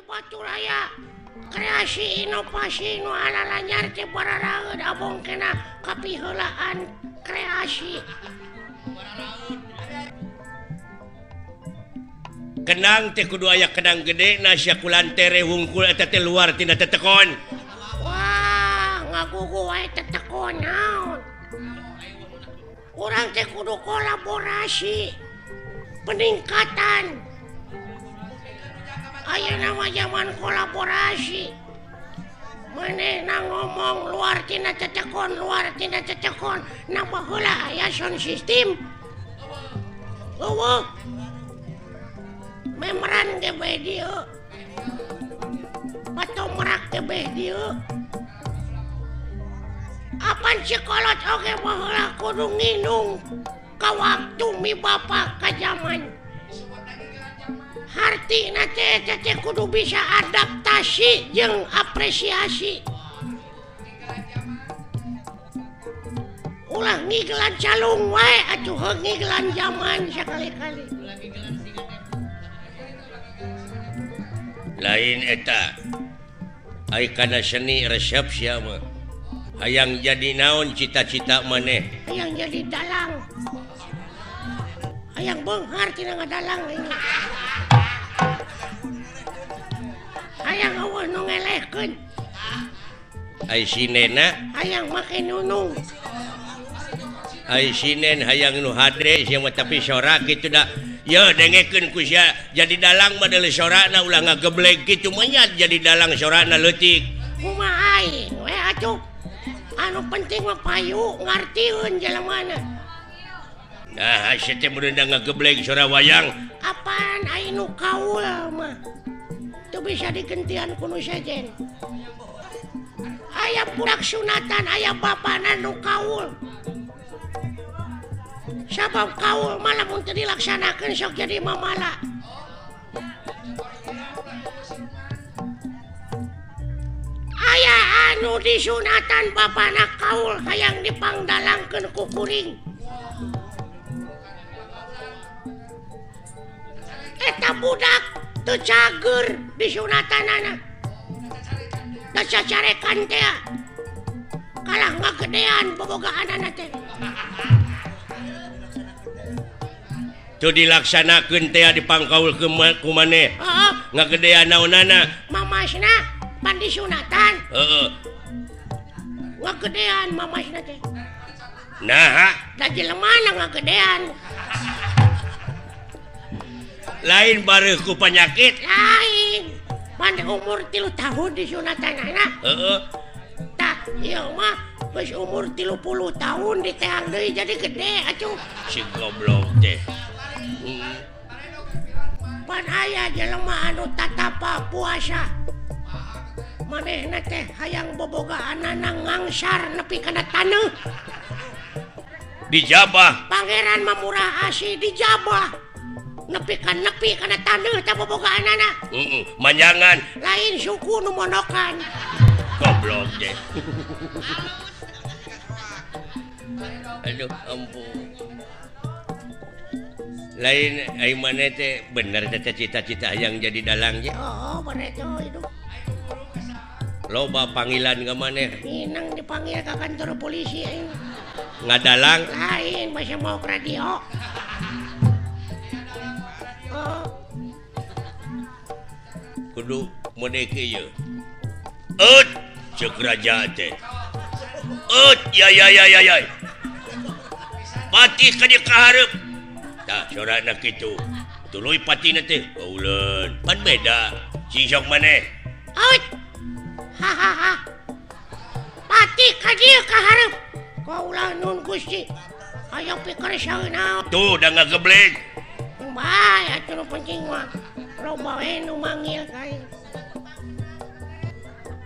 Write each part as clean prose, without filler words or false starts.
Batur aya kreasi inovasi nu alalanyar teh bararaeud abong kena kapiheulaan kreasi. Kenang teh kudu aya kenang gede na sia kulantere wungkul eta teh luar tina tetekon. Wah, ngagugu wae tetekon naon. Urang teh kudu kolaborasi peningkatan. Ayeuna mah zaman kolaborasi. Manehna ngomong luar tina tetekon, luar tina tetekon, na baheula aya sound system. Eueuh. Memeran ge bae dieu. Patomrak ge bae dieu. Apan si kolot oge baheula kudu nginung ka waktu mi bapa ka zaman. Hartina teh teh kudu bisa adaptasi jeung apresiasi. Ulah ngigelan calung wae atuh heuh ngigelan zaman sakali-kali. Lain eta ai kana seni resep sia mah. Hayang jadi naon cita-cita maneh? Hayang jadi dalang. Hayang beunghar tina ngadalang ini. Hayang eueuh nu ngelehkeun. Ai sinena hayang make nunung. Ai sinen hayang nu hade sia mah tapi sora kitu da. Ye dengekeun ku sia jadi dalang mah deuleu sorana ulah ngageblek kitu mah jadi dalang sorana leutik. Kumaha aing we atuh. Anu penting mah payu ngartieun jalemana. Nah, sia teh mun ngageblek sora wayang. Apaan aing nu kaul mah. Teu bisa digentian ku nu sejen. Aya budak sunatan aya bapana nu kaul. Sabab kaul mah lamun teu dilaksanakeun sok jadi mamala. Aya anu disunatan bapana kaul hayang dipangdalangkeun ku kuring. Eta budak teu cager disunatanana. Da cacarekan teh kalah ngagedean bobogaanana teh. Teu dilaksanakeun teh dipangkaul ku maneh. Heeh. Ngagedean naonana? Mamasna pan disunatan. Heeh. Ngagedean mamasna teh. Naha? Da jelemana ngagedean. Lain bareuh ku panyakit. Lain. Pan umur 3 tahun disunatanana. Heeh. Tah ieu mah geus umur 30 tahun diteang deui jadi gede atuh. Si goblok teh. Pan aya jelema anu tatapa puasa. Manehna teh hayang bobogaanana ngangsar nepi kana taneuh. Dijabah. Pangeran mah murah asih dijabah. Nepi ka nepi kana taneuh teh bobogaanana. Heeh, manjangan. Lain suku nu monokan. Goblok teh. Aduh ampun. Lain ai maneh teh bener teh cita-cita hayang jadi dalang ge. Oh, bener teh hidup. Loba panggilan ka maneh. Minang dipanggil ka kantor polisi aing. Ngadalang? Lain masih mau ke radio. Oh. Kudu modeke ieu. Eut ceuk raja teh. Eut ya ya ya ya ya. Patih ka dieu ka hareup. Tah sorana kitu. Tuluy patina teh kauleun. Pan beda. Sing sok maneh. Eut. Hahaha. Patih ka dieu ka hareup. Kaulah nun Gusti. Hayang pikir saeuna. Tuh da ngageblek. Bae atuh nu penting mah. Loba we nu manggil ka aing.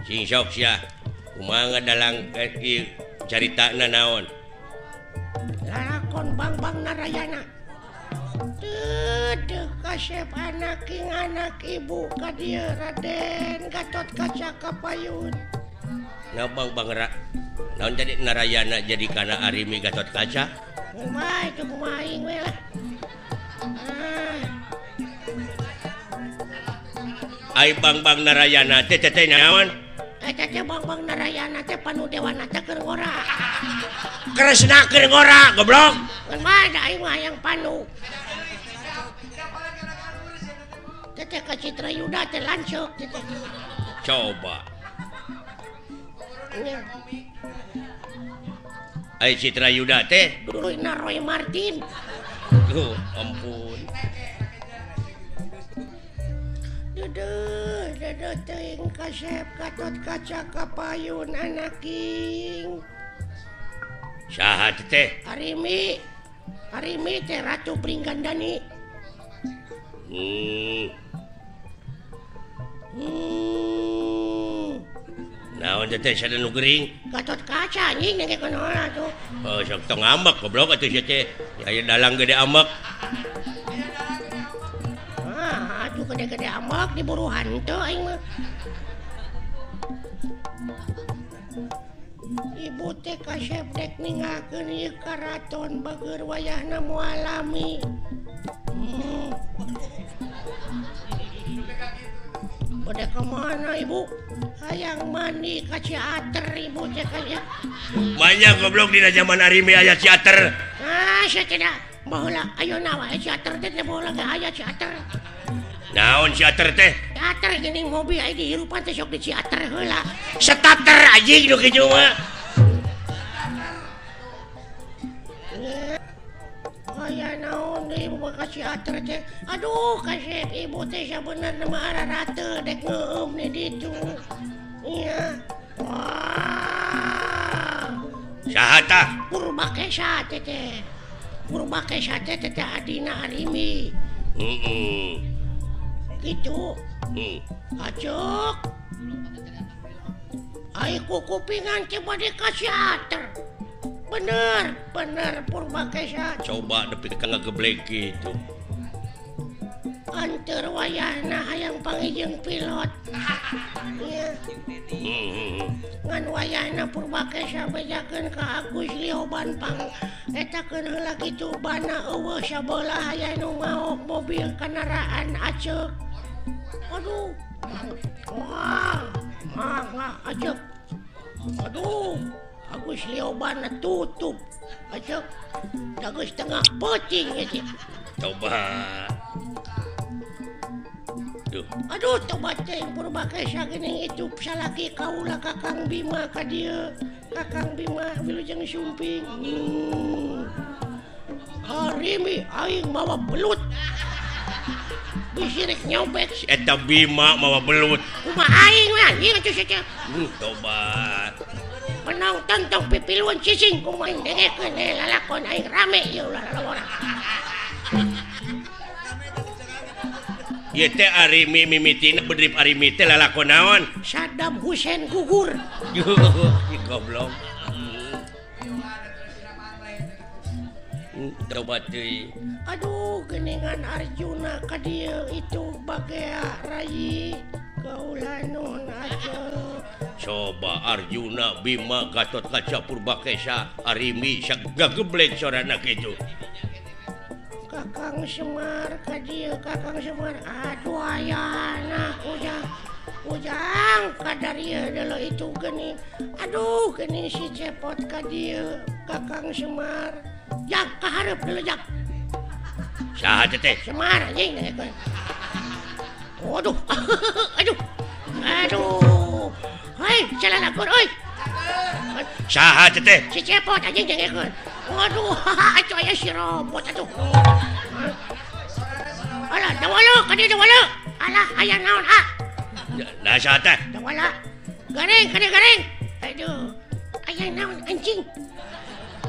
Sing sok sia. Kumaha ngadalang ieu caritana naon? Lalakon Bangbang Narayana. Teu kasep anak king anak ibu ka dieu Raden Gatot Kaca kapayun. Nah Bangbang naon jadi Narayana jadi kana Arimi Gatot Kaca? Kumaha itu kumaha aing we lah. Ah. Ai Bangbang Narayana teh teh naon? Eta teh Bangbang Narayana teh panu dewana teh keur ngora. Kresna keur ngora goblok. Ngan mah da aing mah hayang panu. Teh ka Citra Yuda teh lanceuk teh. Coba. Ai Citra Yuda teh duluna Roy Martin. Duh, ampun. Duduh, duduh teuing kasep Gatot Kaca kapayun anaking. Saha teh? Arimi. Arimi teh Ratu Pringgandani. Naon teh sada nu gering? Gatot Kaca anjing dengekeun heula tuh. Oh, sok tong ambek goblok atuh sia teh. Aya dalang gede ambek. Ah, atuh gede-gede ambek diburu hantu aing mah. Ibu teh kasep dek ninggalkeun ieu karaton bageur wayahna moal lami. Bade ka mana ibu? Hayang mandi ka Ciater ibu teh kaya. Banyak goblok dina zaman Arimi aya Ciater. Ah, sia tidak. Baheula ayeuna wae Ciater teh teh baheula ge aya Ciater. Naon Ciater teh? Ciater geuning mobil aya dihirupan teh sok di Ciater heula. Starter anjing nu kitu mah. Aya naon deui ibu ka Ciater teh. Aduh, kasep ibu teh sabenerna mah ararate dek ngeueum di ditu. Iya. Wah. Saha tah? Purbakesa teh teh. Purbakesa teh teh adina Arimi. Heeh. Kitu. Acuk. Ai kukupingan teh bade ka Ciater. Bener, bener Purbakesa. Coba nepi ka ngageblek kitu. Anteur wayahna hayang pangijeng pilot. Iya. Ngan wayahna Purbakesa bejakeun ka Agus Lioban pang etakeun heula kitu bana eueuh sabelah aya nu maok mobil kendaraan aceuk. Aduh. Wah, mangga aceuk. Aduh. Agus Lioban tutup aceuk. Agus tengah peuting ieu. Coba. Duh. Aduh, tobat teh Purbakesa geuning itu salaki kaula Kakang Bima ka dieu. Kakang Bima wilujeng sumping. Arimi aing mawa belut. Bisi rek nyobek si eta Bima mawa belut. Kumaha aing mah anjing atuh sia teh. Tobat. Penonton tong pipiluan cicing kumaha aing dengekeun lalakon aing rame ieu ulah lalawara. Ieu teh Arimi mimitina bedrip Arimi teh lalakon naon? Saddam Hussein gugur. Goblok. Tobat deui. Aduh, geuningan Arjuna ka dieu itu bagea rayi kaula nun aceuk. Coba Arjuna, Bima, Gatot Kaca, Purbakesa, Arimi sagageblek sorana kitu. Kakang Semar ka dieu, Kakang Semar. Aduh ayana ujang. Ujang kadarieu deuleu itu geuning. Aduh geuning si Cepot ka dieu, Kakang Semar. Jak ka hareup deuleu jak. Saha teh? Semar anjing dengekeun. Waduh. Aduh. Aduh. Hei, salah lakon euy. Saha teh? Si Cepot anjing dengekeun. Waduh, atuh aya si robot atuh. Alah, dawala ka dieu dawala. Alah, aya naon ah? Nah, saha teh? Dawala. Gareng, ka dieu gareng. Aduh. Aya naon anjing?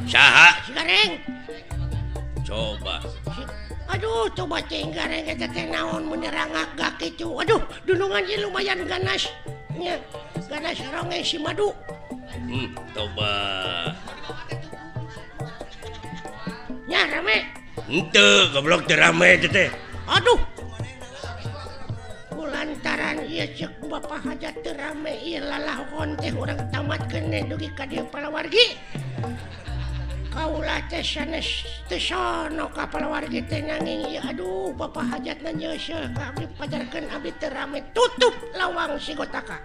Saha? Si gareng. Coba. Aduh, coba cing gareng eta teh naon menerangak gak kitu. Aduh, dunungan ieu lumayan ganas. Nya, ganas ronge si madu. Coba. Nya rame. Henteu, goblok teh rame teh teh. Aduh. Kulantaran ieu ceuk Bapak Hajat teu rame ieu lalahon teh urang tamatkeun dugi ka dieu palawargi. Kaula teh sanes teu sono ka palawargi teh nanging ieu aduh bapak hajatna nyeuseuh ka abdi pajarkeun abdi teu rame tutup lawang si Gotaka.